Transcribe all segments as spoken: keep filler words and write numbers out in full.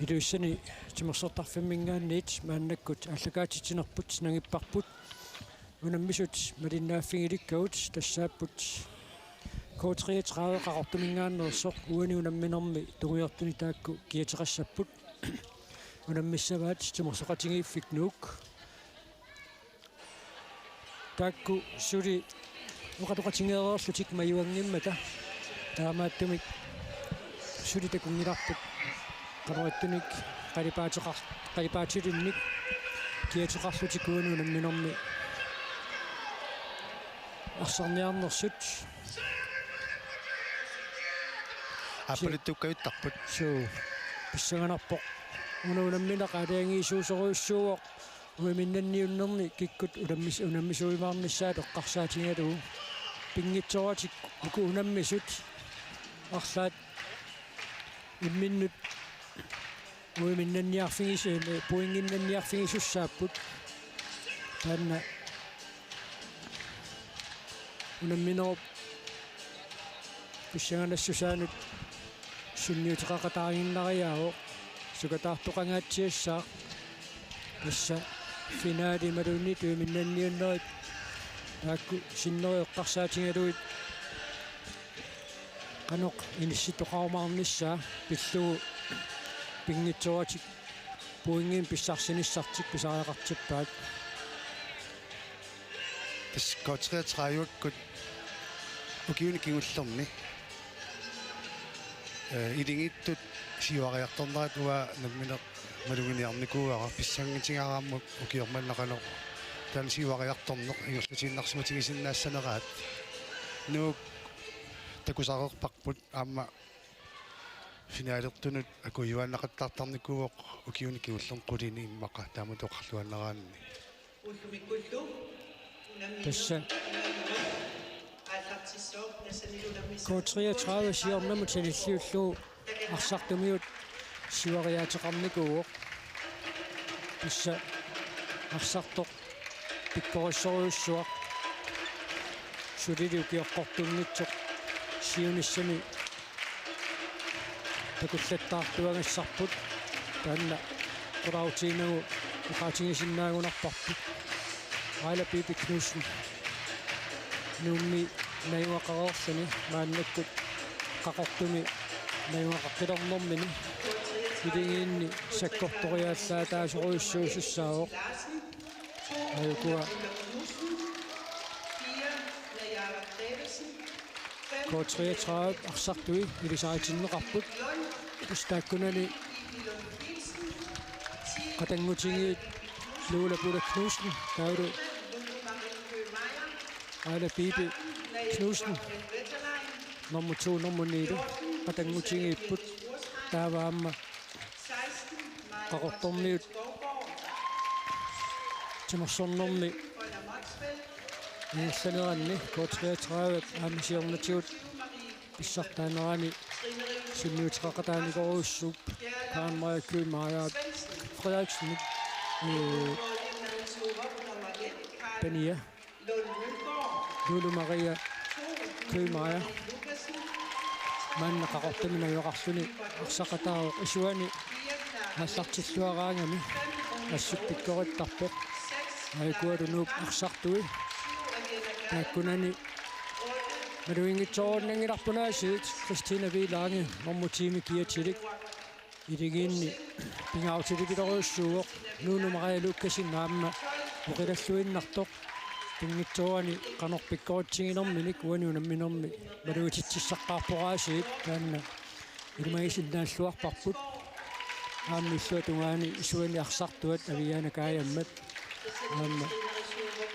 Ilulissani timersortarfimminngaanniit maannakkut aallakaatitsinerput nangipparput. Unammisut malinnaaffigilikkavut tassaapput K treogtredive Qaqortuminngaanneersoq uani unamminermi tungujortuni taakku kiateqassapput. Unammissavaat timersoqatigiiffik Nuuk. Taakku suli oqaloqatigeereerlutik majuanngimmata. Taamaattumik suli takunngilarput qanoq ittunik qalipaateqar-, qalipaatilinnik kiateqarlutik uani unamminermi arsarniarnersut. Aappaluttukkajuttarput. Suu. Pissanganarpoq. Una unammineq aalajangiisuusorujussuuvoq. Uiminnanniunnerni kikkut unammis-, unammisuujumaarnissaat eqqarsaatigalugu. Pinngitsooratik uku unammisut arlaat imminnut uiminnanniarfigisu-, pointinnanniarfigisussaapput. Taanna unamminerup pissanganassusaanut sunniuteqaqataaginnariaavoq, sukataartoqangaatsiassaaq. Tassa finale imaluunniit uiminnanniunnerit taakku sinneri eqqarsaatigalugit qanoq inissittoqarumaarnissaa pillugu pinngitsooratik pointinik pissarsinissartik pisariaqartippaat. Tassa K treogtredive-kkut ukiuni kingullerni, eh, iligiittut siuariartornerat uanga nammineq maluginiarnikuuara, pissangatigaara aamma ukioq manna qanoq taanna siuariartorneq ingerlatiinnarsimatigisinnaassaneraat. Nuuk takusareerparput aamma finalertunut akujuaannaqattaartarnikuuvoq ukiuni kingullerni qulini immaqa taamatut oqarluaannaraanni. Tassa K treogtredive siornamut sanilliullugu arsartumiut siuariaateqarnikuuvoq. Tassa arsartoq pikkorissorujussuaq. Sulili ukioqqortunngitsoq siunissami takullattaartuagassarput. Taanna qularutiginagu oqaatigisinnaagunarparput. Aila Pipi Knudsen Nuummi najugaqareerluni maannakkut Qaqortumi najugaqaqqilernermini iligiinni sakkortoriallaataasorujussuusussaavoq. Ajukua K treogtredive arsartui ilisaritinneqarput. Tassa taakkunani qatanngutigiit Lula Buda Knudsen, taavalu Aila Pipi Knudsen, nummer to, nummer ni-lu qatanngutigiipput. Taava aamma Qaqortormiut timersornermi ingerlaneranni K treogtredive aamma siornatigut pissartaanerani sunniuteqaqataanikorujussuuvoq Karen Maja Købmeier Frederiksen, øh, Pania Lulu Maria Købmeier maanna Qaqortumi najugaqarluni arsaqataavoq, isuani aallartilluaraangami assut pikkorittarpoq. Ajukua Nuup arsartui taakkunani maluginngitsoorunnaanngilarput aasiit. Christina V. Lange, nummer ti-mi kiatilik, iligiinni pingaarutilerujussuuvoq. Nuunu Maria Lukassen aamma oqilalluinnartoq pinngitsoorani qanoq pikkoritsiginerminik uani unamminermi malugititsissaqqaarpoq aasiit, taanna ilimagisinnaalluarparput. Aamma illuatungaani isuani arsartuat Aviana Kajammat aamma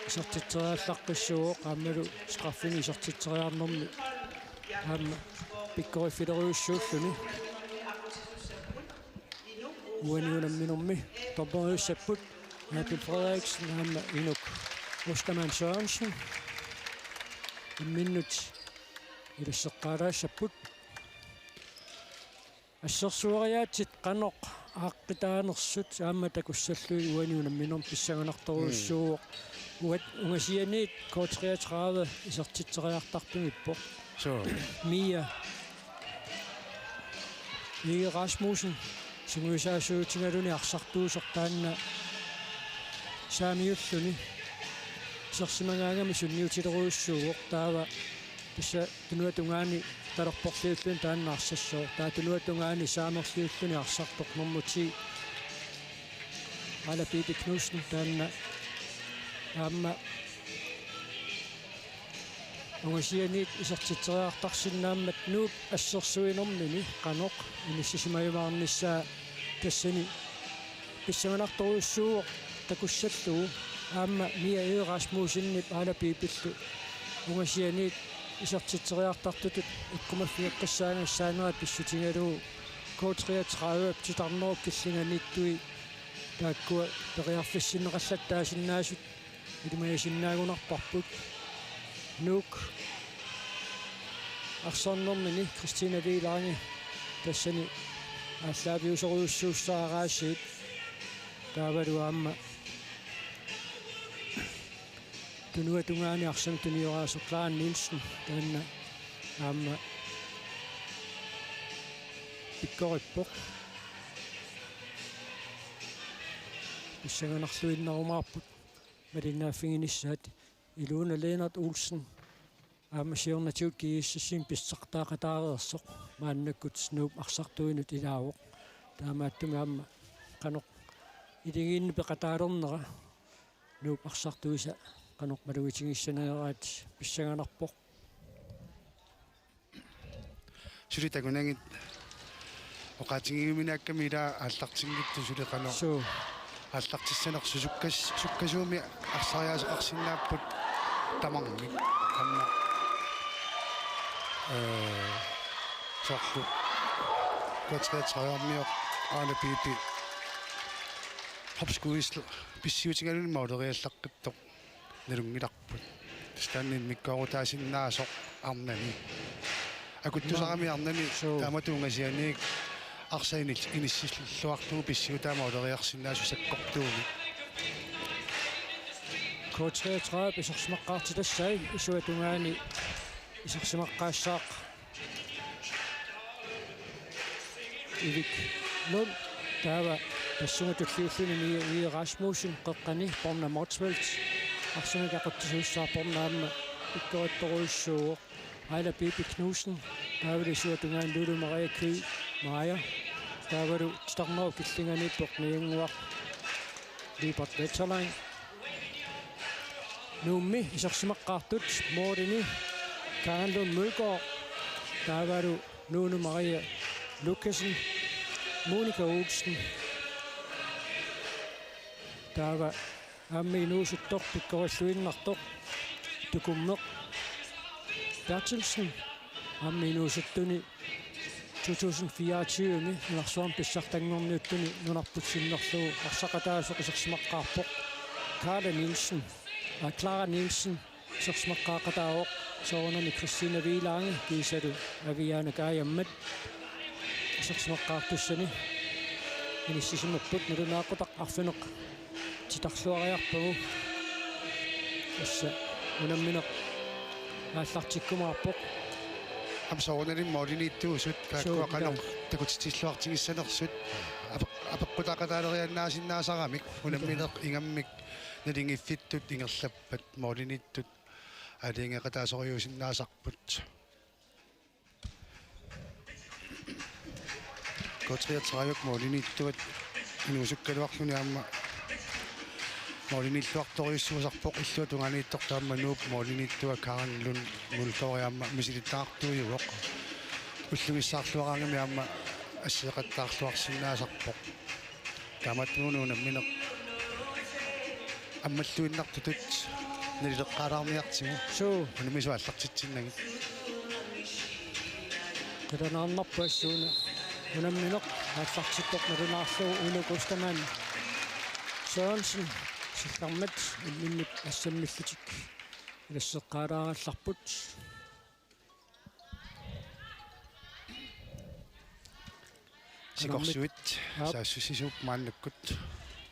isertitseriallaqqissuuvoq, aammalu straffini isertitseriarnermi aamma pikkoriffilerujussuulluni. Uani unamminermi dommeriussapput Abel Frederiksen aamma Inuk Ostermann Sørensen. Imminnut ilasseqqaalaassapput. Assersueriaatsit qanoq aaqqitaanersut aamma takussallugit uani unamminermi pissanganartorujussuuvoq. Uat ungasianiit K treogtredive isertitseriartartumiippoq. Suu. Mia Egede Rasmussen, Sungiusaasuutigaluni arsartuusoq taanna saamiulluni isersimagaangami sunniutilerujussuuvoq. Taava tassa tunuata tungaani talerporliulluni taanna arsassooq. Taava tunuata tungaani saamerliulluni arsartoq nummer ti, Aala Pipi Knudsen, taanna aamma ungasianiit isertitseriartarsinnaammat Nuup assersuinermini qanoq inissisimajumaarnissaa tassani pissanganartorujussuuvoq takussallugu. Aamma Mia Egede Rasmussenip Aala Pipillu ungasianiit isertitseriartartutut ikkumaffigeqqissaagassaanera pissutigalugu K treogtredive titarnerup killinganiittui taakkua periarfissinneqallattaasinnaasut ilimagisinnaagunarparput. Nuuk arsarnermini Christina Wilange tassani aallaaviusorujussuussaaraasiit, taavalu aamma tunuata tungaani arsamik tunioraasoq Clara Nielsen taanna aamma pikkorippoq. Pissanganarluinnarumaarput malinnaaffiginissaat. Ilona Lennert Olsen aamma siornatigut GSS-imi pissartaaqataareersoq maannakkut Nuup arsartuinut ilaavoq. Taamaattumik aamma qanoq iligiinni peqataalernera Nuup arsartuisa qanoq malugitigissanereraat pissanganarpoq. Suli takunagit oqaatigiuminaakkami ila aallartinngitsoq suli qanoq. Suu. Aallartissanersoq sukkas-, sukkasuumik arsariaaseqarsinnaapput tamarmik. Aamma, ee, soorlu K treogtredive-mioq Aala Pipi hopskuisl pissiutigaluni måleriallaqqittoq nalunngilarput. Tassa taanna immikkoorutaasinnaasoq arnani. Akuttusarami arnani. Suu. Taamatut ungasianiit arsaq inis-, inissilluarlugu pissiutaat måleriarsinnaasoq sakkortuumik. K treogtredive isersimaqqaartitassai, isuata tungaani isersimaqqaassaaq Ivik Lund, taava tassunga tulliulluni Mia Egede Rasmussen, qeqqani Borna Motzfeldt, arsamik aqutsisuussaaq Borna aamma pikkorittorujussuuvoq. Aala Pipi Knudsen, taavalu isuata tungaani Lulu Maria Kyed Meyer, taavalu titarnerup killinganiippoq niannguaq Libert Wetterlein. Nuummi isersimaqqaartut målini Karen Lund Mølgaard, taavalu Nunu Maria Lukassen, Monika Olsen, taava aamma inuusuttoq pikkorilluinnartoq Tukummeq Berthelsen, aamma inuusuttuni to tusind fireogtyve-mi nunarsuarmi pissartanngorniuttuni nunarput sinnerlugu arsaqataasoq isersimaqqaarpoq Karla Nielsen, aa, Clara Nielsen isersimaqqaaqataavoq, soorunami Christina Wilange kiisalu Aviana Kajammat isersimaqqaartussani inissisimapput. Nalunaaqutaq arfineq titarluariarpagu. Tassa unammineq aallartikkumaarpoq. Aamma soorunalimi målimiittuusut taakkua. Suu, qanoq taa. Takutitsilluartigissanersut apeq-, apeqqutaaqataaleriannaasinnaasarami unammineq ingammik naligiiffittut ingerlappat målimiittut aalajangeeqataasorujussuusinnaasarput. K treogtredive-p målimiittuat inuusukkaluarluni aamma målimiilluartorujussuusarpoq, illuatungaaniittoq taama Nuup målimiittua Karen Lund Mølgaard aamma misilittagaqartuujuvoq. Ullugissaarluaraangami aamma assigiiqattaarluarsinnaasarpoq. Taamaattumik unammineq ammalluinnartutut nalileqqaalaarniartigu. Suu. Unammisut aallartitsinnagit. Qilanaarnarpoq assuuna unammineq aallartittoq nalunaarlugu. Uluk Ostermann Sørensen, sillermat imminnut assammillutik ilasseqqaalaarallarput. Sikorsuit. Aap. Saassussisuupput maannakkut.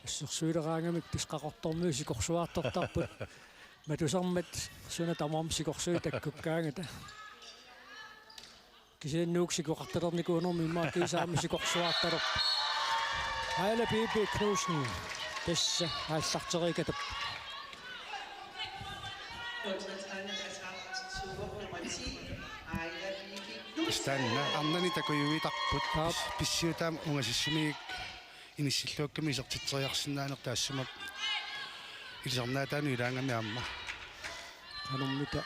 Assersuileraangamik tassa Qaqortormiut sikorsuartortarput. Matusarmat suna tamarmi sikorsuit takkukkaangata. Kisianni Nuuk sikoqartalernikuunermi immaqa kiisalu aamma sikorsuartalerpoq. Aila Bibi Knudsen tassa aallarteriikatap. Taanna arnani takujuitarput. Aap. Pissiutaam ungasissumiik inissilluakkami isertitseriarsinnaaneq taassuma ilisarnaataanut ilaagami aamma. Qanormita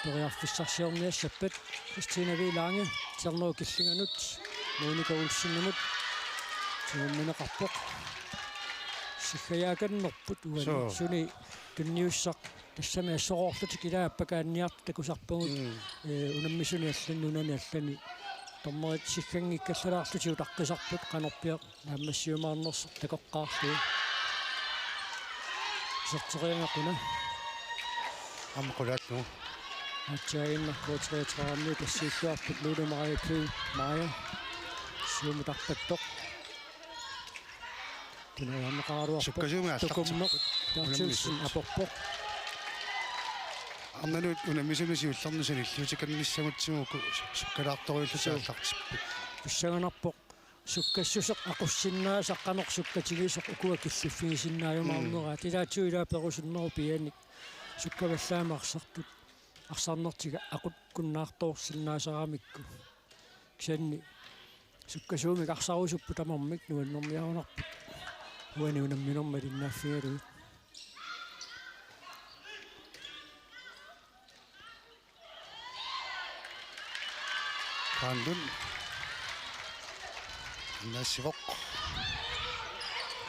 periarfissarsiorniassappat. Christina V. Lange, Sernerup killinganut, Monika Olsenimut, tumummineqarpoq. Siggajaakannerput uani. Suu. Suni tunniussaq tassami assoroorlutik ilaa appakaanniartut takusarpagut. Mm. Ee, unammisuni allani nunani allani. Dommerit sigganngikkallarlutik utaqqisarput qanorpiaq naammassiumaarnersoq takoqqaarlugu. Iserteriagaq una. Aamma qulaallugu. Aatsaannguaq K treogtredive-miut assiilluarput Lulu Maria Kyed Meyer. Siumutarpattoq. Tuneriarneqaraluarpoq. Sukkasuumik aallartippoq. Tukummeq Berthelsen aporpoq. Arnanut unammisuni siullerni sanilliutikannissagutsigu uku sukkalaartorujuullutik aallartipput. Pissanganarpoq. Sukkassuseq aqussinnaasaq qanoq sukkatigisoq ukua killiffigisinnaajumaarneraa. Mm. Ilaatigut ilaa perusunnerup pianik sukkavallaamik arsartut. Arsarnertik aqukkunnaartoorsinnaasaramikku. Kisianni sukkasuumik arsarusupput tamarmik nuannerniarunarput. Uani unamminermi malinnaaffigalugit. Karen Lund. Nasivoq.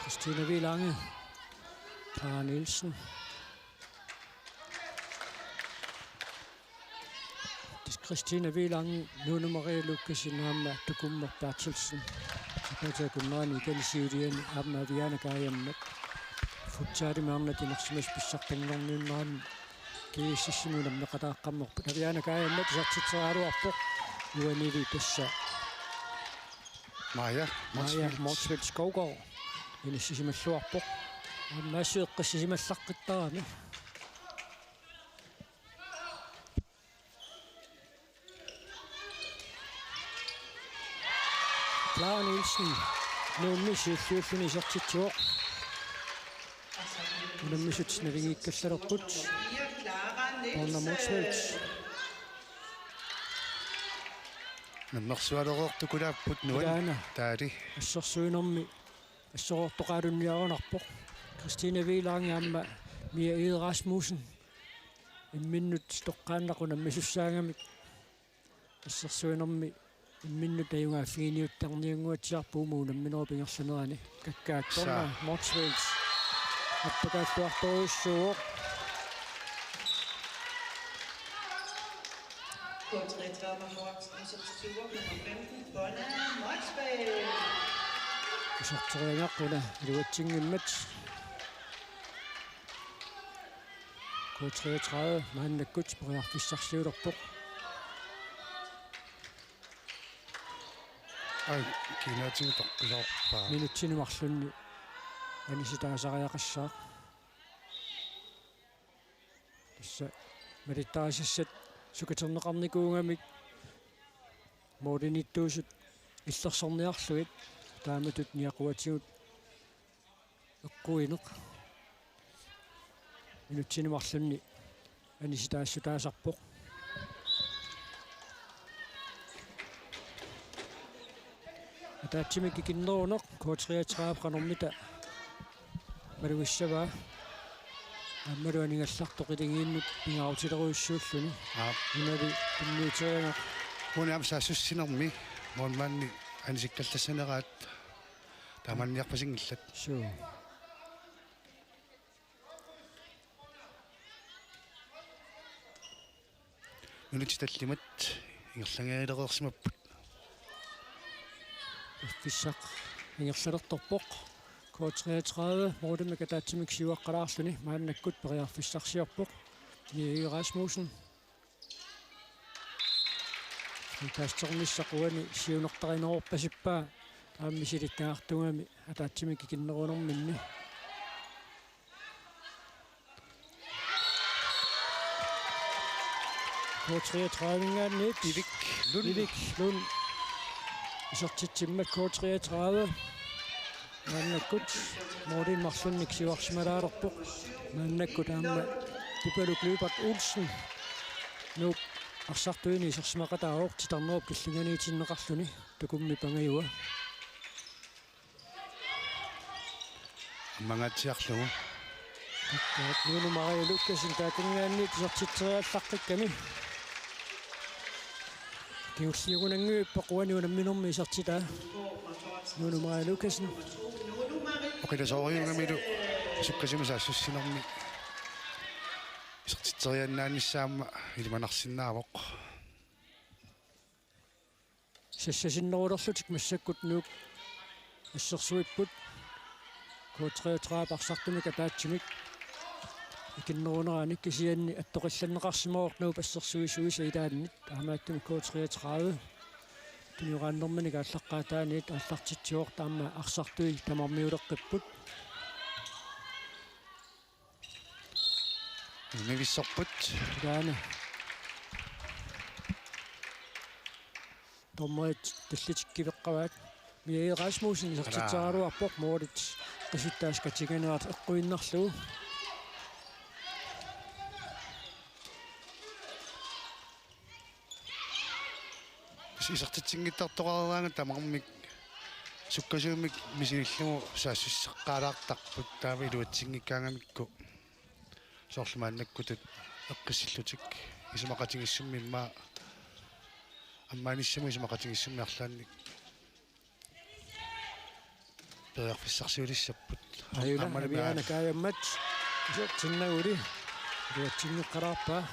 Christina V. Lange. Karen Nielsen. Christina V. Lange, Lone Marie Lukassen aamma Tukummeq Berthelsen. Apaatakunnerani ikani siuliani aamma Aviana Kajammat. Futsalimi arnat inersimasut pissartanngorniunnerani G S S-imi unammeqataaqqammerput. Aviana Kajammat isertitseriaraluarpoq. Uanili tassa Maja Maja Motzfeldt. Motzfeldt Skovgaard. Inissisimalluarpoq. Aamma assut eqqissisimallaqqittarami. Clara Nielsen, Nuummi siulliulluni isertitsivoq. Unammisut naligiikkallalerput. Borna Motzfeldt. Nammersualereertukulaapput nuan. Ilaana. Taali. Assersuinermi assoroortoqalunniarunarpoq. Christina V. Lange aamma Mia Egede Rasmussen. Imminnut toqqaannaq unammisussaagami. Assersuinermi imminnut ajugaaffiginiuttarniannguatsiarpoq uuma unamminerup ingerlanerani. Kakkaak Borna Motzfeldt appakaalluartorujussuuvoq. K treogtredive med hårdt, nummer femten, Borna Motzfeldt. Iserteriagaq una iluatsinngimmat. K treogtredive maannakkut periarfissarsiulerpoq. Ai, kiinaatsigut toqqisoorpaa. Minutsini marlunni anisitaasariaqassaaq. Tassa malittarisassat sukaterneqarnikuugamik målimiittuusut illersorniarlugit taamatut niaquatigut eqquineq. Minutsini marlunni anisitaassutaasarpoq. Ataatsimik ikinneruneq K treogtredive qanormita malugissavaa. Aammalu aningallartoq iligiinnut pingaarutilerujussuulluni. Aap. Unali tunniuteriagaq. Uani aamma saassussinermi målmandi anisikkallassaneraat taamanniarpasinngillat. Suu. Minutsit tallimat ingerlareersimapput. Piffissaq ingerlalertorpoq. K treogtredive målimik ataatsimik siuaqqalaarluni maannakkut periarfissarsiorpoq. Mia Egede Rasmussen. Frikasternissaq uani siunertarinerorpasippaa aamma misilittagartugami ataatsimik ikinnerunerminni. K treogtredive-minngaanniit Ivik Lund. Ivik Lund. Isertitsimmat K treogtredive. Maannakkut målip marlunnik siuarsimalaarpoq. Maannakkut aamma Tupaluk Lyberth Olsen Nuup arsartuinik isersimaqataavoq titarnerup killinganiitinneqarluni Tukummi Pangajua. Ammangaatsiarlugu. Nuunu Maria Lukassen taakkunanngaanniit isertitseriallartakkami. Kingulliugunannguippoq uani unamminermi isertitaa. Nuunu Maria Lukassen. Oqilasooriugamilu sukkasuumik saassussinermi isertitseriaannaanissaa aamma ilimanarsinnaavoq. Sassasinnerulerlutik massakkut Nuuk assersuipput. K treogtredive arsartumik ataatsimik ikinnerunerani, kisianni attoqillanneqarsimavoq Nuup assersuisuisa ilaannit. Taamaattumik K treogtredive tunioraannermini aallaqqaataaniit aallartitsivoq, taama arsartui tamarmiuleqqipput. Nivissorput. Taanna. Dommerit tallitikkiveqqaat. Mia Rasmussen isertitseraluarpoq, målit qisuttaasut katinganerat eqquinnarlugu. Isertitsinngitsoqareraangat tamarmik sukkasuumik misilillugu saassusseqqaalaartarput, taava iluatsinngikkaangamikku soorlu maannakkutut eqqissillutik isumaqatigiissummi immaqa ammaanissamut isumaqatigiissummi arlaannik periarfissarsiulissapput. Ajula, aamma Amiaana Kaajammat isertinnaguli iluatsinngeqqalaarpaa.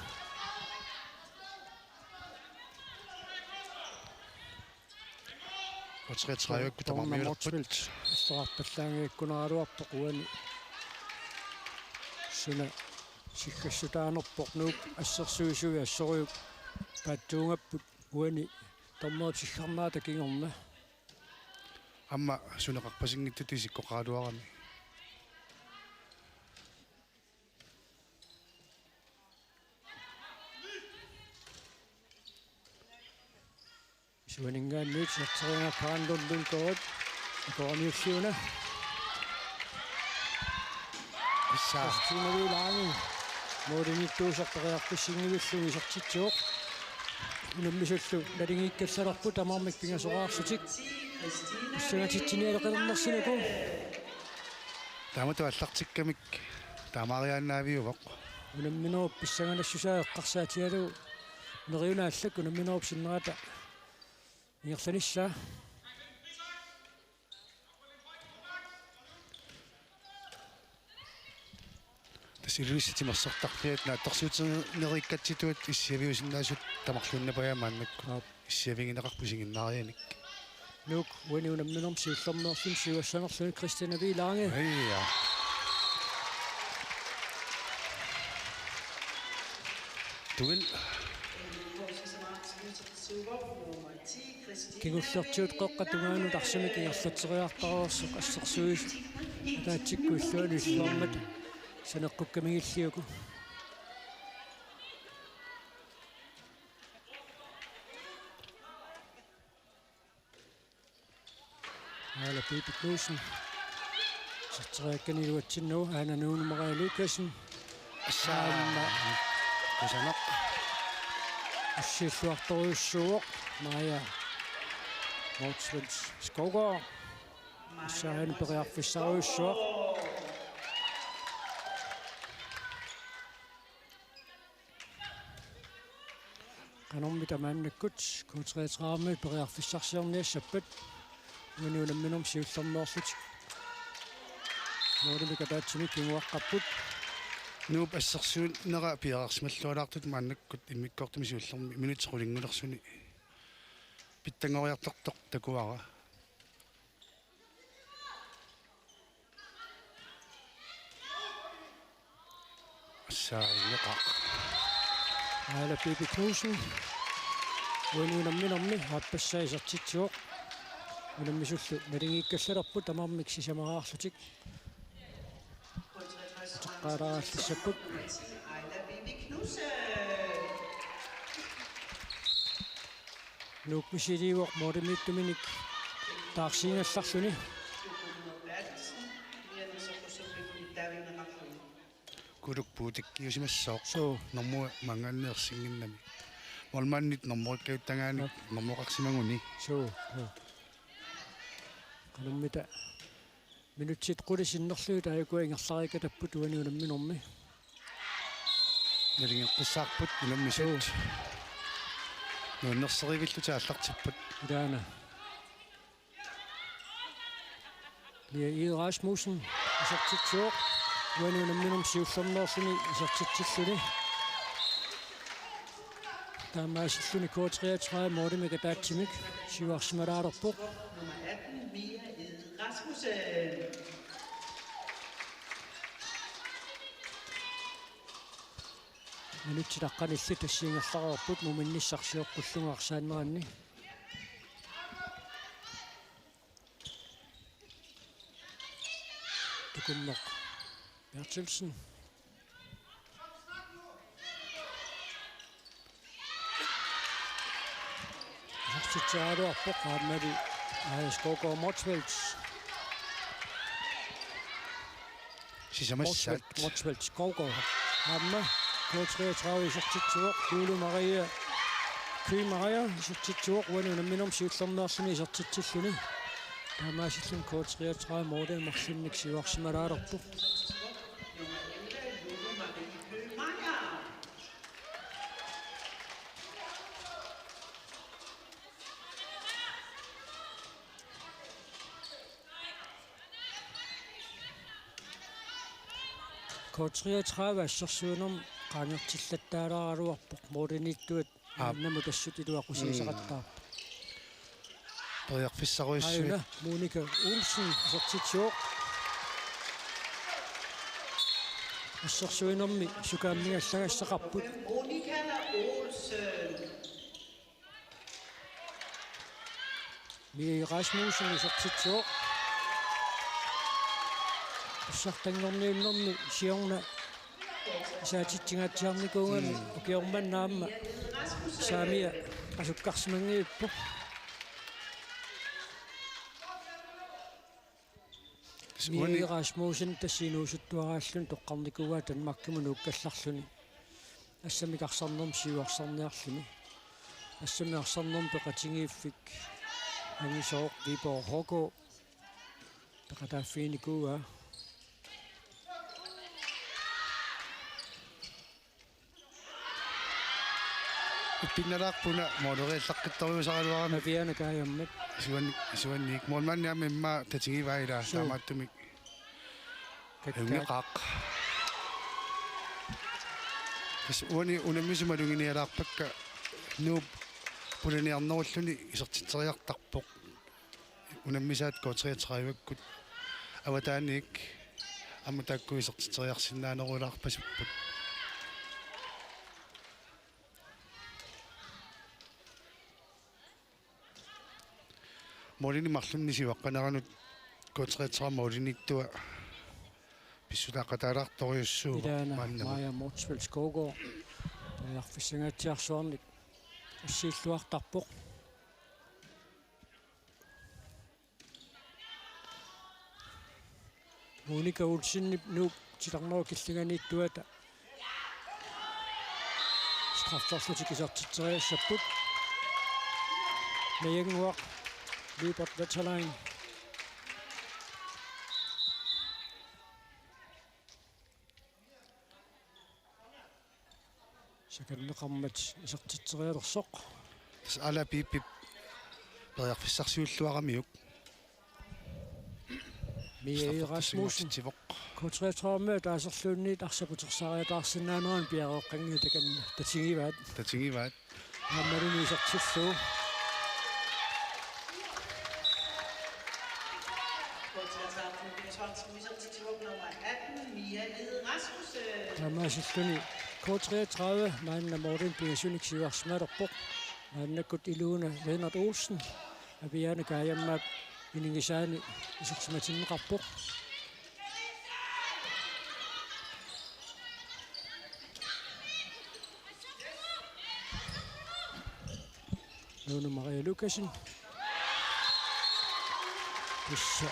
K treogtredive-kkut tamarmiulerput. Motzfeldt assorarpallaanngikkunaraluarpoq uani. Suna siggassutaanerpoq Nuup assersuisui assorujuk paatsuungapput uani dommerip siggarnaata kingorna. Aamma suneqarpasinngitsutut isikkoqaraluarami. Isuaninngaanniit iserteriaat Brandon Lynggaard. Akoramiulliuna. Issa. Christine Vilangi. Målinittuusoq periarfissinngillugu isertitsivoq. Unammisullu naligiikkallalerput tamarmik pingasoraarlutik. Pissangatitsinialeqilernersinuku. Taamatut aallartikkamik taamaariaannaaviuvoq. Unamminerup pissanganassusaa eqqarsaatigalugu neriunaallak unamminerup sinnerata ingerlanissaa. Tassa Ilulissat timersortarfiat naatsorsuutigineriikkatsitut issiaviusinnaasut tamarluinnapajaat maannakkut. Aap. Issiavigineqarput isiginnaarianik. Nuuk uani unamminermi siullermeerluni siuassanerluni Christine Vilangi. Ia. Tuin. Kingullertigut qeqqata tungaanut arsamik ingerlatseriartareersoq assersuisut ataatsikkut illuanut illuarmata saneqqukkamigillugu. Aala Pipi Knudsen. Iserteriakkani iluatsinnagu, aana Nuunu Maria Lukassen. Assa. Aamma. Kusanaq. Assilluartorujussuuvoq Maja Motzfeldt Skovgaard. Assa aana periarfissarujussuaq. Qanormita maannakkut K treogtredive periarfissarsiorniassappat, uani unamminermi siullermeerlutik målimik ataatsimik kinguaqqapput. Nuup assersuinnera piareersimallualaartut maannakkut immikkoortumi siullermi minutsit qulingulersuni pitsanngoriartortoq takuara. Assa inneqaq. Aala Pipi Knudsen. Uani unamminermi aappassaa isertitsivoq. Unammisullu naligiikkallalerput tamarmik sisamaraarlutik. Uteqqaalaarallassapput. Nuuk misiliivoq målimiittuminik taarsiinnarluni. Kuluk puutikkiusimassooq. Suu. Normu maanngaanniit ersinnginnami. Målmandit normuikkajuttuugaanik. Nå. Normukarsimaguni. Suu. Suu. Qanormita minutsit qulit sinnerlugit taakku ingerlariikkattapput uani unamminermi. Naligeqqissaarput unammisut. Suu. Nuannerserivillutik aallartipput. Ilaana. Mia Egede Rasmussen isertitsivoq. Uani unamminermi siullermeerluni isertitsilluni. Taamaasilluni K treogtredive målimik ataatsimik siuarsimaalaalerpoq. Nummer atten, Mia Egede Rasmussen. Minutsit aqqanillit tassa ingerlareerput muminnissaq sioqqullugu arsaanneranni. Tukummeq Berthelsen. Isertitseriaraluarpoq aammali A S K K Motzfeldt. Sisamassaat. Motzfeldt, Motzfeldt Skovgaard. Aamma K treogtredive isertitsivoq, Lulu Maria Kymaria isertitsivoq, uani unamminermi siullermeerluni isertitsilluni. Taamaasilluni K treogtredive målimik marlunnik siuarsimaalaalerpoq. K treogtredive assersuinermi qaangertillattaalaaraluarpoq målimiittuat. Aap. Namut assut iluaqusiisaqattaarpoq. Mm. Periarfissarujussuit. Aajuna Monika Olsen isertitsivoq. Assersuinermi sukaammigassagassaqarput. Monika Olsen. Mia Rasmussen isertitsivoq. Assartanngorniunnermi siorna isaatitsingaatsiarnikuugami. Mm. Ukioq manna aamma saamia asukkarsimanngippoq. Mia Rasmussen tassa inuusuttuaraalluni toqqarnikuuaa Danmarkimut nuukkallarluni. Assammik arsarnermi siuarsarniarluni. Assammik arsarnermi peqatigiiffik angisooq Viborg H K peqataaffiginikuuaa. Ippinnalaarput una måleriallaqqittorujuusaraluarami. Aviana Kajammat. Isuanni-, isuanniit. Målmandi aamma immaqa tatigivaa ilaa. Suu. Taamaattumik. Kakkaak. Ajunngilaq. Tassa uani unammisut maluginialaarpakka Nuup pulaniarnerulluni isertitseriartarpoq. Unammisaat K treogtredive-kkut avataaniit aamma taakku isertitseriarsinnaanerulaarpasipput. Målinik marlunnik siuaqqaneranut K treogtredive målimiittua pissutaaqataalaartorujussuuvoq. Ilaana maannamut. Maja Motzfeldt Skovgaard periarfissanngaatsiarsuarnik assiilluartarpoq. Monika Olsenip Nuup titarnerup killinganiittuata strafferlutik isertitseriassapput. Najannguaq Libert Wetterlein. Sakanneqarmat isertitserialersoq. Tassa Ala Piipip periarfissarsiulluaramiuk. Mia Egede Rasmussen. Straffertissinngortitsivoq. K treogtredive taaserluunniit arsaq utersaariataarsinnaanerani piareeqqanngilaq, takanna tatigivaat. Tatigivaat. Aammalumi isertillugu. Taamaasilluni K treogtredive maanna målimik pingasunik siuarsimaalerpoq. Maannakkut iluuna Lennert Olsen, Aviana Kajammat inigisaani isersimatinneqarpoq. Lone Maria Lukassen. Tassa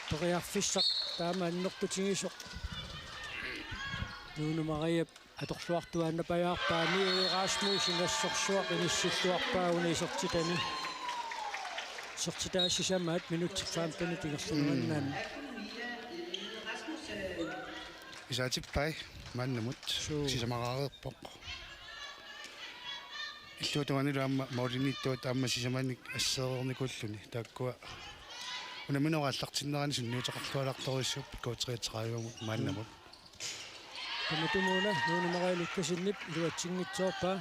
periarfissaq taama annertutigisoq. Nuunu Mariap atorluartuaannapajaarpaa, Mie Rasmussen assorsuaq inissilluarpaa una isertitani. Isertitaa sisamaat minutsit femtenit ingerlanerannaanni. Isaatippai maannamut. Suu. Sisamaraareerpoq. Illuatungaanilu aamma målimiittuata aamma sisamanik assereernikuulluni. Taakkua unamminerup aallartinnerani sunniuteqarlualaartorujussuupput K treogtredivemut maannamut. Tamatumuuna Nuunu Maria Lukassenip iluatsinngitsoorpaa.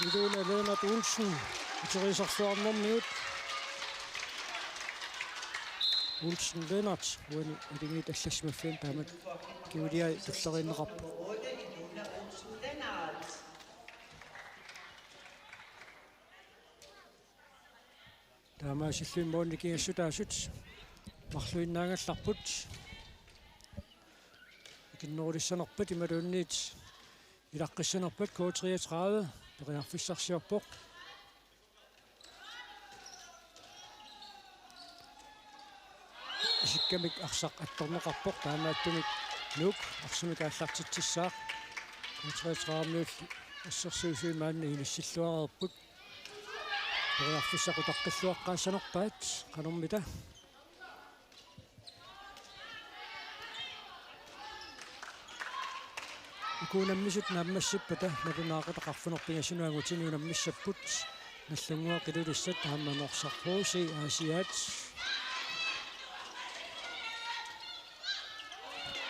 Iluuna Lennert Olsen, iteriisarluarnermigut. Olsen Lennert, uani alingiit allassimaffiani taamatut kiviliai tulleriinneqarpoq. Taamaasilluni målini nikingassutaasut marluinnaagallarput. Ikinnerulissanerpat imaluunniit ilaqqissanerpat K treogtredive periarfissarsiorpoq. Isikkamik arsaq attorneqarpoq, taamaattumik Nuuk arsamik aallartitsissaaq. K treogtredivemiullu assersuisui maanna inissilluareerput. Periarfissaq utaqqilluaqqaassanerpaat qanormita. Uku unammisut naammassippata nalunaaqutaq arfineq-pingasunut angutini unammissapput. Nallunnguaq Ilulissat aamma Norsaq H C Aasiaat.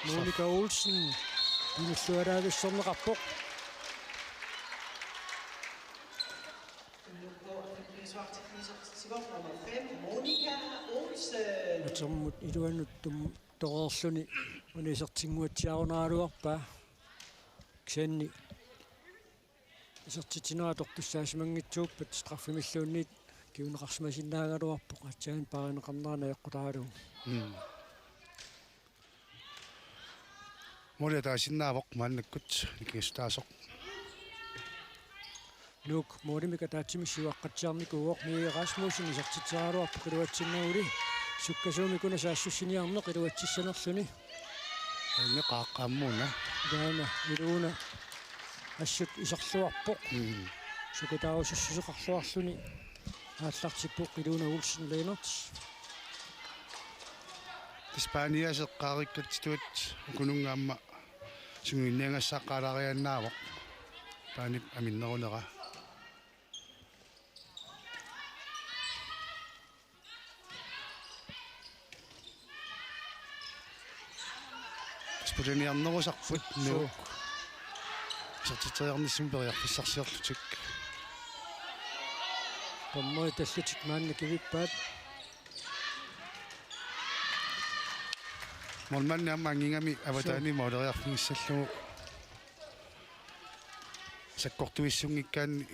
Monika Olsen, inillualaavissorneqarpoq. Nummer fem, Monika Olsen. Atermut iluanut tum-, toreerluni una isertinnguatsiarunaraluarpaa. Kisianni isertitsinera atortussaasimanngitsuuppat straffemilluunniit kinguneqarsimasinnaagaluarpoq, aatsaat paarineqarnera najoqqutaralugu. Mm. Måli ataasinnaavoq maannakkut nikingassutaasoq. Nuuk målimik ataatsimik siuaqqatsiarnikuuvoq, Mie Rasmussen isertitseraluarpoq iluatsinneruli. Sukkasuumik una saassussiniarneq iluatsissanerluni. Aamma qaaqqaammuuna. Taanna iluuna assut iserluarpoq. Mm. Sukataarusussuseqarluarluni aallartippoq Iluuna Olsen Lennert. Spanias eqqaarikkatsitut ukununnga aamma sungiunniagassaaqqaalaariaannaavoq. Spanip aminnerunera. Spulaniarnerusarput. Suu. Nuuk. Isertitseriarnissamut periarfissarsiorlutik. Dommeri tallitik maanna kivippaat. Målmandi aamma anngigami avataani. Suu. Måleriarfigissallugu. Sakkortuissunngikkaanni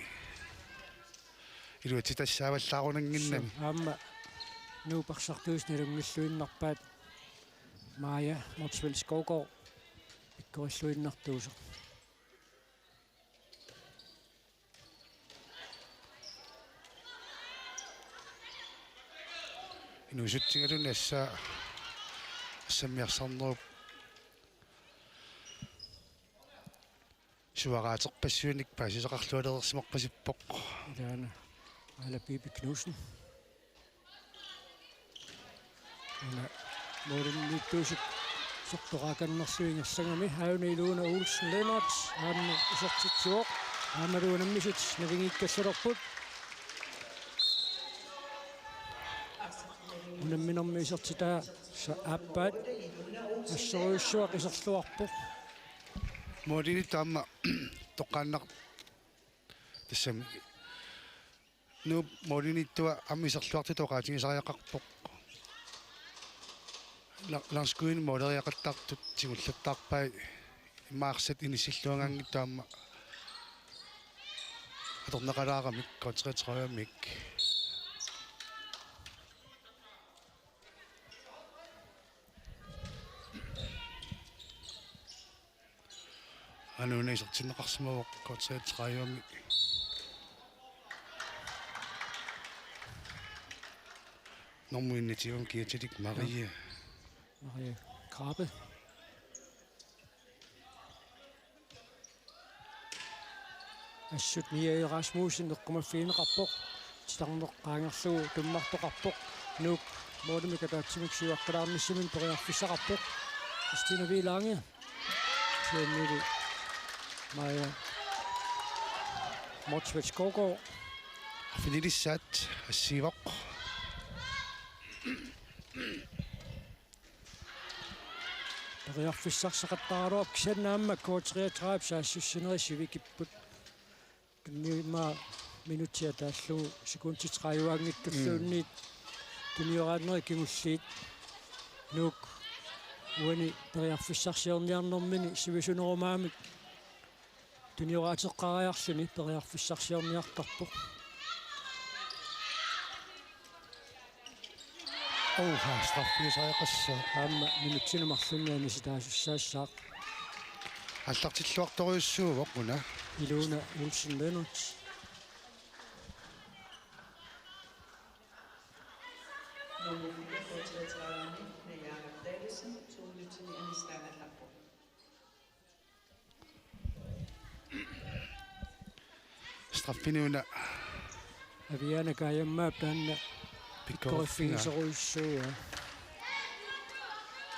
iluatsitassaavallaarunannginnami. Suu, aamma Nuup arsartuusoq nalunngilluinnarpaat Maja Motzfeldt Skovgaard pikkorilluinnartuusoq. Inuusutsigaluni assaa assammiarsarnerup suaraaterpassuinik paasisaqarlualereersimarpasippoq. Ilaana Aala Piipi Knudsen. Una målimiittuusut sortoqaakannerlugit ingerlagami, aajuna Iluuna Olsen Lennert aamma isertitsivoq. Aammalu unammisut naligiikkallalerput. Unamminermi isertitaasa aappaat assorujussuaq iserluarpoq. Målimiittoq aamma toqqaannaq tassami Nuup målimiittua aamma iserluartutut oqaatigisariaqarpoq. La-, Lars Kuini måleriaqattaartut tigullattarpai, immaqa arsat inissilluagaanngitsut aamma atorneqalaaramik, K treogtredivemik. Aana una isertinneqarsimavoq K treogtredivemi. Nummer enogtyve, kiatilik Marie. Marie Krabbe. Assut Mia Rasmussen eqqumaffigineqarpoq. Titarneq qaangerlugu tummartoqarpoq. Nuuk målimik ataatsimik siuaqqalaarnissaminut periarfissaqarpoq. Kristina Vilange. Siamili Maja Motzfeldt Skovgaard. Arfinilissaat assiivoq. Periarfissarsaqattaaraluarpoq kisianni aamma K treogtredive saassussinerit sivikipput. Tunniummaa minutsit ataallugu sekundit tredive-anngitsulluunniit. Mm. Tunioraannerit kingulliit. Nuuk uani periarfissarsiorniarnermini sivisunerumaamik tunioraateqqaariarluni periarfissarsiorniartarpoq. Uha, straffiusariaqassaaq. Aamma minutsini marlunni anisitaasussaassaaq. Aallartilluartorujussuuvoq una. Ilona Olsen Lennert. Nummer fireogtredive, Naja Davidsen, to minutter i annisitaagallarpoq. Straffini una. Aviana Kajammaap taanna pikkoriffiga pikkoriffigisorujussuuvoq.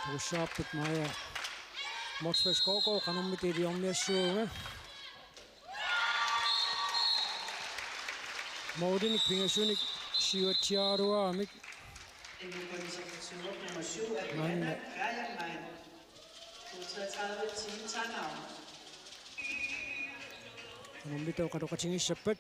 Tuussaarput Maja Motzfeldt Skovgaard qanormita iliorniassuunga. Målinik pingasunik siuatsiaraluaramik. Maanna. Nummer to oqaloqatigissappat.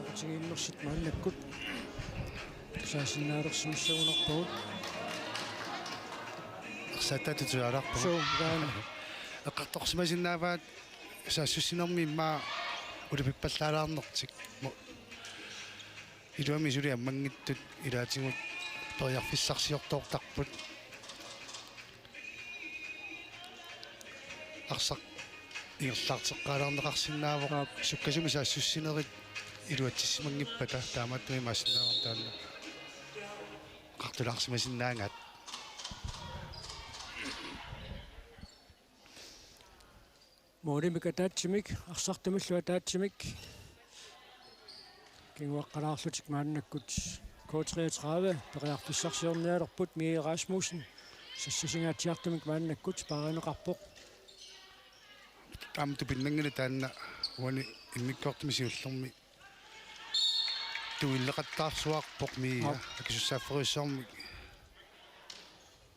Oqaatigiinnersut maannakkut saasinnaalersimassagunarpagut. Ersaattaatut tusaalaarpagut. Suu, taanna. Eqqartorsimasinnaavaat saassussinermi immaqa ulapippallaalaarnertik. Mo-, iluamik suli ammanngitsut ilaatigut periarfissarsiortoortarput. Arsaq ingerlaarteqqaalaarneqarsinnaavoq. Aap. Sukkasumik saassussinerit iluatsissimanngippata taamaattumik imaassinnaavoq taanna. Eqqartulaarsimasinnaagaat. Målimik ataatsimik, arsartumillu ataatsimik. Kinguaqqalaarlutik maannakkut K treogtredive, periarfissarsiornialerput Mie Rasmussen. Sassasingaatsiartumik maannakkut paarineqarpoq. Aamma tupinnanngilaq taanna uani immikkoortumi siullermi. Tuilleqattaarsuarpoq Mia. Aap. Akisussaafferujussuarmik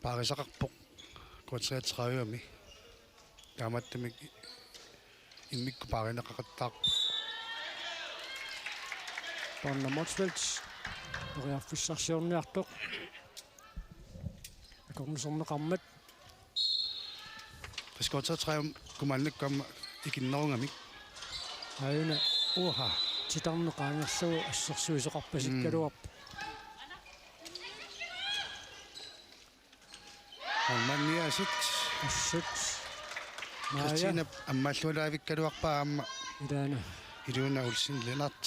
paarisaqarpoq K treogtredive-mi. Taamaattumik immikkut paarineqaqattaarpoq. Donna Motzfeldt periarfissarsiorniartoq. Akornuserneqarmat. Tassa K treogtredive-kut maannakkut aamma ikinnerugamik. Aajuna. Uha. Titarneq qaangerlugu assersuisoqarpasikkaluarpoq. Mm. Målmandiasut. Assut. Maja. Kristina ammaallualaavikkaluarpaa aamma. Ilaana. Ilona Olsen Lennert.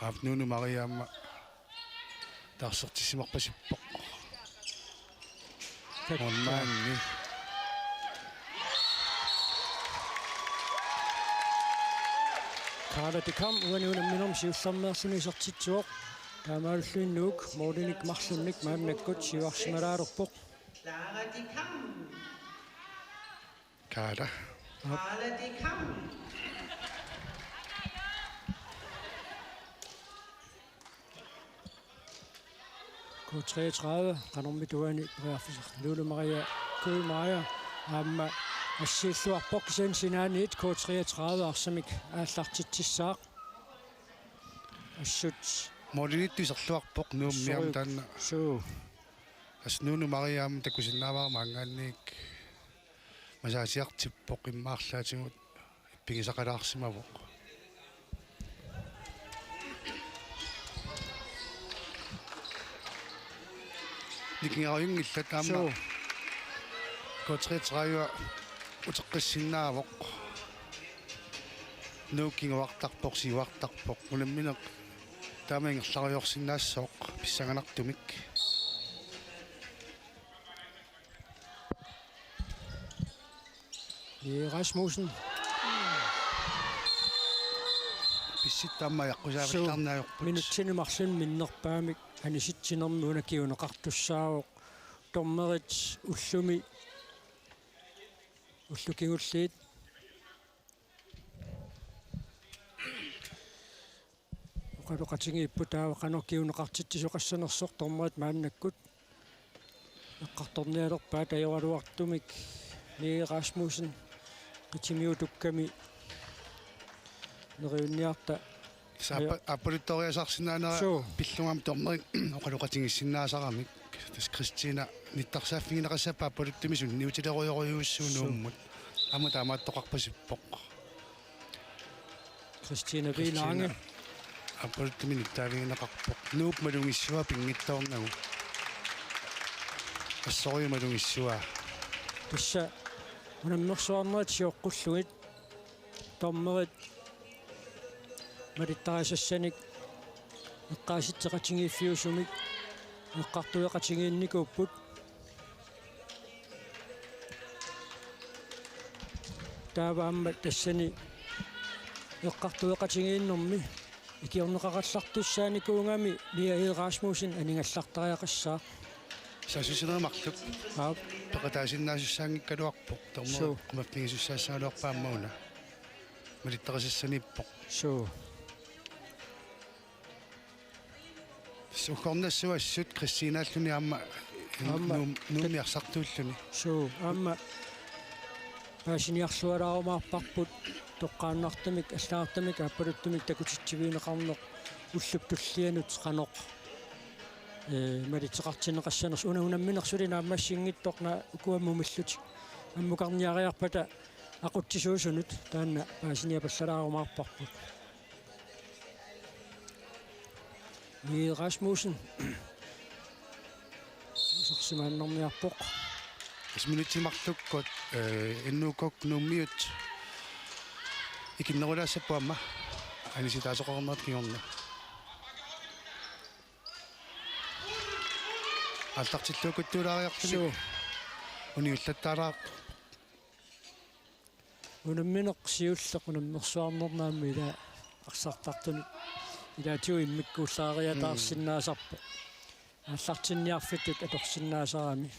Aap, Nuunu Maria aamma taarsertissimarpasippoq. Takka. Målmandi. Karla de Kam uani unamminermi siullermeerluni isertitsivoq. Taamaalilluni Nuuk målinik marlunnik maannakkut siuarsimalaalerpoq. Clara de Kam. Kaala. Kaala de Kam. K treogtredive, qanormita uani periarfissaq. Nuunu Maria, Kuumaja, aamma assiilluarpoq kisianni sinaaniit K treogtredive arsamik aallartitsissaaq. Assut Målimiittoq iserluarpoq Nuummi aamma taanna. Suu. Tassa Nuunu Maria aamma takusinnaavara maanngaanniit masaasiartippoq, immaqa arlaatigut pigisaqalaarsimavoq. Nikingerujunngillat aamma. Suu. K treogtredive uteqqissinnaavoq. Nuuk kinguartarpoq, siuartarpoq. Unammineq taama ingerlariorsinnaassooq pissanganartumik. Ee, Rasmussen. Pissutsit aamma aqqusaavillarneq ajorput. Suu, minutsini marlunni minnerpaamik anisitsinermi una kinguneqartussaavoq. Dommerit ullumi, ullut kingulliit oqaloqatigiipput taava qanoq kinguneqartitsisoqassanersoq. Dommerit maannakkut eqqartornialerpaat ajoraluartumik. Mie Rasmussen qitimiutukkami neriunniarta. Tassa aappa-, aappaluttoriasaarsinnaanera. Suu. Pillugu aamma dommerit oqaloqatigiissinnaasaramik. Tassa Kristina nittarsaaffigineqassappat aappaluttumik sunniutilerujorujussuuvoq. Suu. Nuummut. Aamma taamaattoqarpasippoq. Kristina P. Lange. Kristina aappaluttumik nittaavigineqarpoq. Nuup malugissavaa pinngitsoornagu. Assorujuk malugissavaa. Tassa unammersuarnerit sioqqullugit dommerit malittarisassanik eqqaasitseqatigiiffiusumik eqqartueqatigiinnikuupput. Taava aamma tassani eqqartueqatigiinnermi ikiorneqaqallartussaanikuugami Mia E. Rasmussen aningallartariaqassaaq. Saassussinerit marluk. Aap. Peqataasinnaasussaanngikkaluarpoq. Dommerit. Suu. Qumaffigisussaassaagaluarpaa aamma una. Malittarisassaniippoq. Suu. Tassa uggornassuassut Kristinaalluni aamma. Aamma. Nuum-, Nuummi arsartuulluni. Suu, aamma paasiniarlualaarumaarparput toqqaannartumik, allagartamik, aappaluttumik takutitsivigineqarneq ullup tullianut qanoq, ee, malitseqartinneqassanersoq. Una unammineq suli naammassinngitsoq, una ukua mumillutik ammukarniariarpata aqutsisuusunut taanna paasiniapallalaarumaarparput. Mie Rasmussen. Isersimaannarniarpoq. Tassa minutsit marlukkut, eh, N U K-p Nuummiut ikinnerulaassapput aamma anisitaasoqarnerata kingorna. Aallartilluakkuttuulaariarluni. Suu. Uniullattaalaarpoq. Unammineq siulleq unammersuarnermi ila arsartartunut ilaatigut immikkuullaariataarsinnaasarpoq. Mm. Aallartinniarfittut atorsinnaasarami.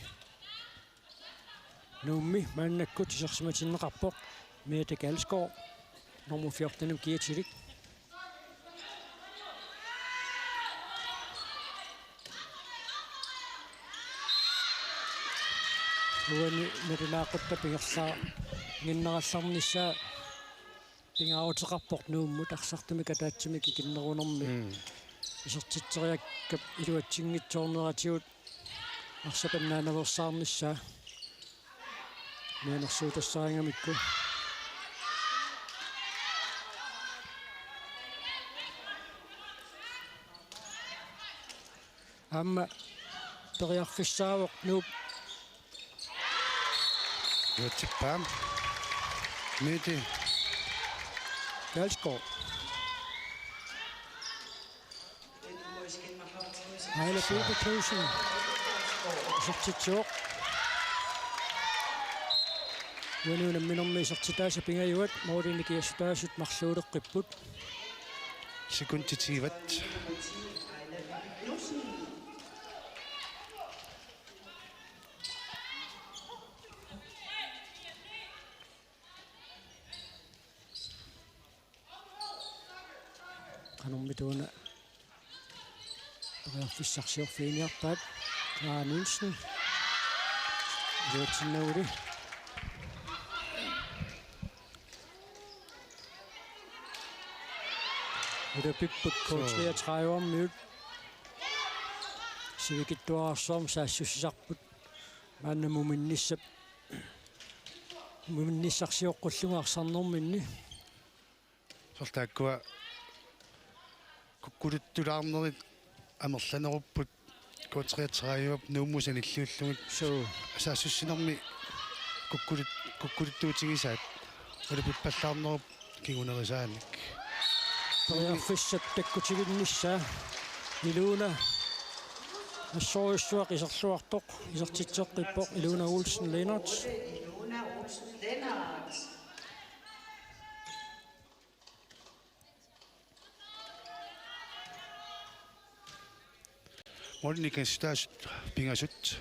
Nuummi maannakkut isersimatinneqarpoq Mette Kalsgaard, nummer fjorten-imik kiatilik. Uani nalunaaqutaq pingerlaa-, -ginnerallarnissaa pingaaruteqarpoq Nuummut arsartumik ataatsimik ikinnerunermi. Mm. Isertitseriakkap iluatsinngitsoorneratigut arsapinnaanaveersaarnissaa mianersuutassaarigamikku. Aamma periarfissaavoq Nuup. Iluatsippaa. Mette. Dalsgaard. Aila Bube Knudsen. Isertitsivoq. Uani unamminermi isertitaasa pingajuat målini kiassutaasut marluuleqqipput. Sekundit tyve. Qanormita una periarfissarsiorfiginiarpaat. Clara Nielsen. Iluatsinnaguli. Utapipput K treogtredive-miut. Sivikitsuararsuarmik saassussisarput. Maanna muminnissap. Muminnissarsioqqullugu arsarnerminni. Soorlu taakkua kukkuluttulaarnerit amerlanerupput K treogtredive Nuummut sanilliullugit. Suu. Saassussinermi kukkulut-, kukkuluttuutigisaat. Ulapippallaarnerup kingunerisaanik. Periarfissat takkutiginnissaa Iluna assorujussuaq iserluartoq, isertitseqqippoq Iluna Olsen Lennert. Målini kastutaasut pingasut.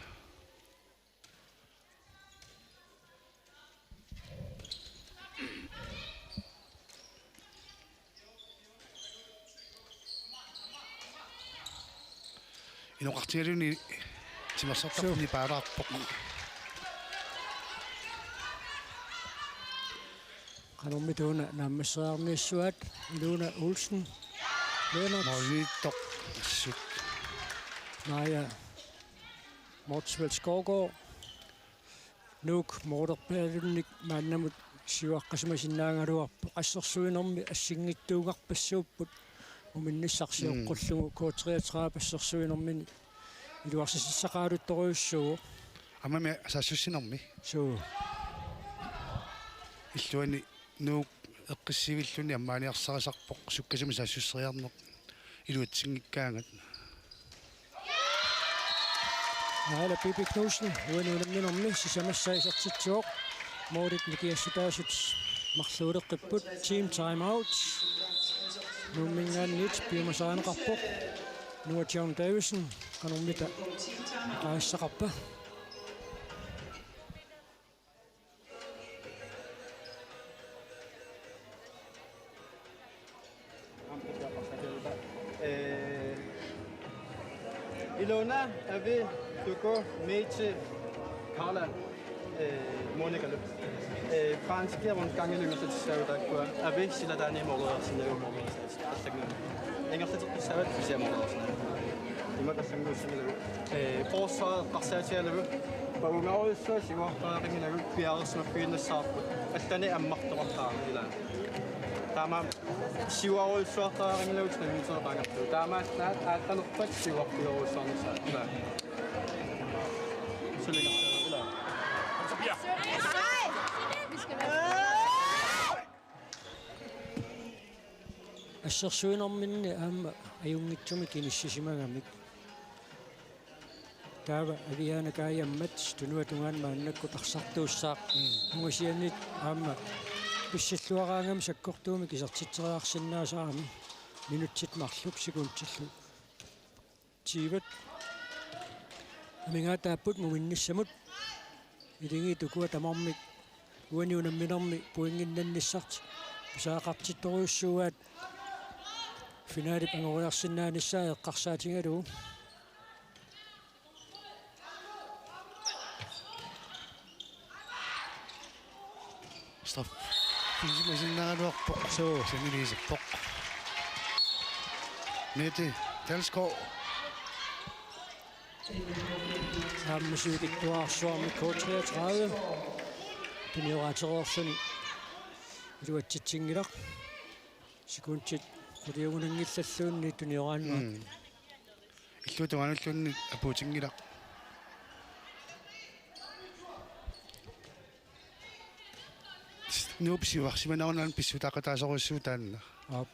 Inoqartigaluni timersortarfik nipaalaarpoq. Qanormita una naammasseriarniassavat Iluna Olsen. Lennert. Målimiittoq. Assut. Maja Motzfeldt Skovgaard. Nuuk moolerpaalunnik maannamut siuaqqasimasinnaagaluarpoq, assersuinermi assigiinngitsuugarpassuupput, muminnissarsioqqullugu K treogtredive assersuinermini iluarsisissaqaaluttorujussuuvoq. Aammami saassussinermi. Suu. Illuani Nuuk eqqissivilluni ammaaniarsarisarpoq sukkasuumik saassusseriarneq iluatsinngikkaangat. Aala Pipi Knudsen, uani unamminermi sisamassaa isertitsivoq. Målit nikiassutaasut marluuleqqipput. Team timeout. Nuumminngaanniit piumasarineqarpoq. Noah John Davidsen, qanormita qaissaqarpa? Eh, Ilona, Avi, Tuku, Mette, Karla, eh, Monika Løb. Eh, franskit rundgangit ingerlatissaagut taakkua. Avi, silataani måleriarsinnagu måleriarsinnagu. Ingerlateqqissaavat kisianni måleriarsinnagu. Ima qallannguussanngilagut. Eh, forsvaret eqqarsaatigalugu. Paungarujussuaq siuartariaqanngilagut piareersimaffiginnassavarput. Allanik ammartoqartarami ilaa. Taamaammat siuarujussuartariaqanngilagut trimminserpaangertu. Taamaallaat aatsanerpat siuarpiorujussuarnissaa. Ilaa. Suliga. Ilaa. Assersuinerminni aamma ajunngitsumik inissisimagamik. Taava aviaanakaajammat tunuatungaan maannakkut arsartuussaaq. Mm. Ungasianit aamma pissilluaraangami sakkortuumik isertitseriarsinnaasarami minutsit marluk sekundillu. Tiivat. Amigaataapput muminnissamut. Iligi tukua tamarmik uani unamminermi pointinnannissartik pisariaqartittorujussuuaat finalip angoriarsinnaanissaa eqqarsaatigalugu. Straf. Pinsimasinnaagaluarpoq. Suu. Saniliisippoq. Mette Dalsgaard. Aamma sivikitsuararsuarmik K treogtredive. Tunioraatsereersuni iluatsitsinngilaq. Sekundit quliugunanngillalluunniit tunioraannguaq. Mm. Illuatungaanulluunniit apuutinngilaq. Nuup siuarsimanerunani pissutaaqataasorujussuuvoq taanna. Aap.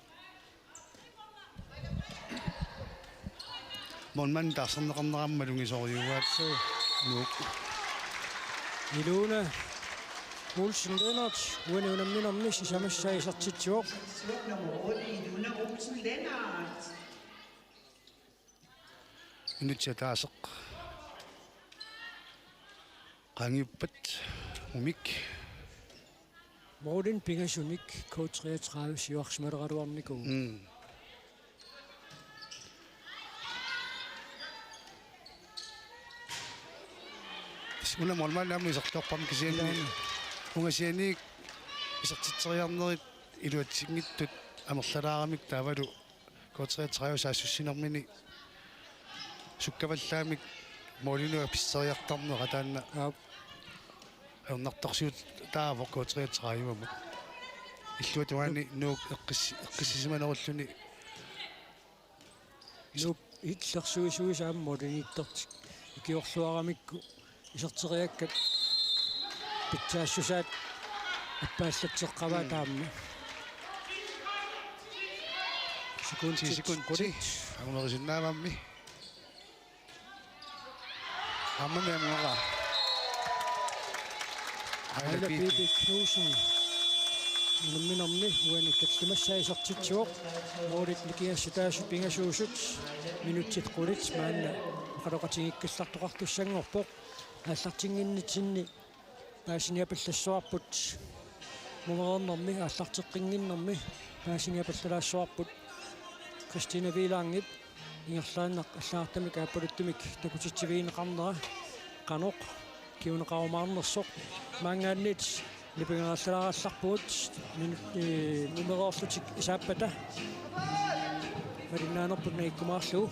Målmand taarserneqarnerani malugisorujuuaat. Suu. Nuuk. Iluna Olsen Lennert, uani unamminermi sisamassaa isertitsivoq. Nummer otte, Iluna Olsen Lennert. Minutsit ataaseq. Qaangiuppat umik. Målinik pingasunik K treogtredive siuarsimaleraluarnikuuvoq. Mm. Una målmandimut isertorpami kisianni. Ilaana. Ungasianiit isertitseriarnerit iluatsinngitsut amerlalaaramik taavalu K treogtredive saassussinermini sukkavallaamik målinik pisseriartarnera taanna. Aap. Ajornartorsiutaavoq K treogtredive-mut. Illuatungaani Nuuk eqqis-, eqqissisimanerulluni. Nuuk illersuisuisa aamma målimiittartik. Ikiorluaramikku iserteriakkat pitsaassusaat appaallatseqqavaat. Mm. Aamma. Sekundit ti sekundit qulit. Angumerisinnaavammi. Aamma miamngora. Aila Aila Bibi. Bibi Knudsen. Unamminermi uani tallimassaa isertitsivoq. Målit nikingassutaasut pingasuusut. Minutsit qulit maanna oqaloqatigiikkallartoqartussanngorpoq. Aallartinnginnitsinni paasiniapallassuarput. Mumereernermi aallarteqqinnginnermi paasiniapallalaassuarput. Christina Wielandip ingerlaannaq allagartamik aappaluttumik takutitsivigineqarnera qanoq kinguneqarumaarnersoq. Maanngaanniit nipangerallalaarallarpugut min-, ee, mumereerlutik isaappata. Malinnaanerput nagikkumaarlugu.